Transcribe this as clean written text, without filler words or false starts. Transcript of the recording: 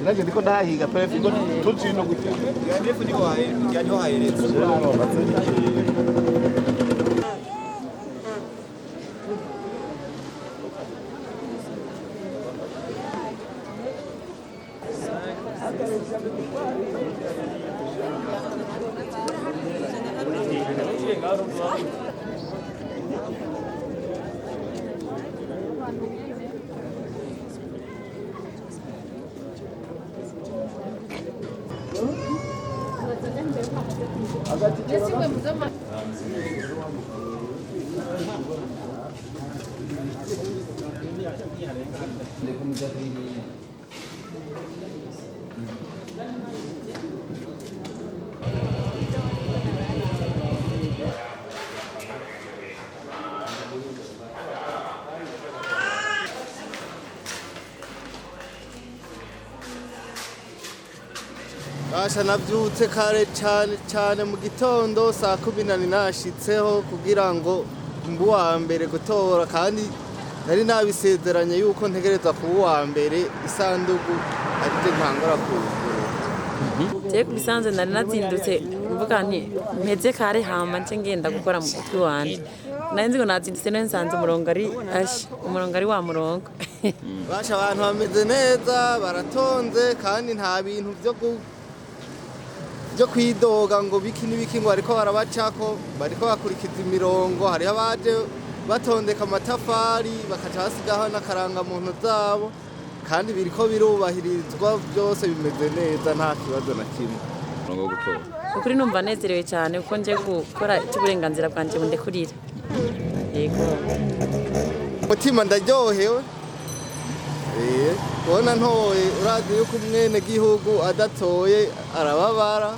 Nanjye ndiko ndahahiga perefe ngo tuzi no gutya. Basha, nabyutse kare cyane cyane mu gitondo saa 10 nari nashitseho kugira ngo mbe uwa mbere gutora, kandi nari nabisezeranye yuko ntegereza kuba uwa mbere, isanduku aribyo ntangora kugura. Je ku bisanzwe nari nazindutse mvuga nti mpeze kare, hama nce ngenda gukora mu mutwe wanje. Nari nzi ngo nazindutse, none nsanze umurongo ari ashi, umurongo ari wa murongo. Basha, abantu bameze neza, baratonze, kandi nta bintu byo kwidoga ngo biki n'ibiki, ngo bariko barabacako. Bariko bakurikiza imirongo. Hariho abaje batondeka amatafari, bakaca basigaho n'akarangamuntu zabo, kandi biriko birubahirizwa byose, bimeze neza, nta kibazo na kimwe. Umurongo wo gutora. Ukuri numva nezerewe cyane kuko nje gukora icy'uburenganzira bwanje bundekurira, yego. Mutima ndaryohewe. Kubona ntoye, urazi yuko umwene gihugu adatoye arababara.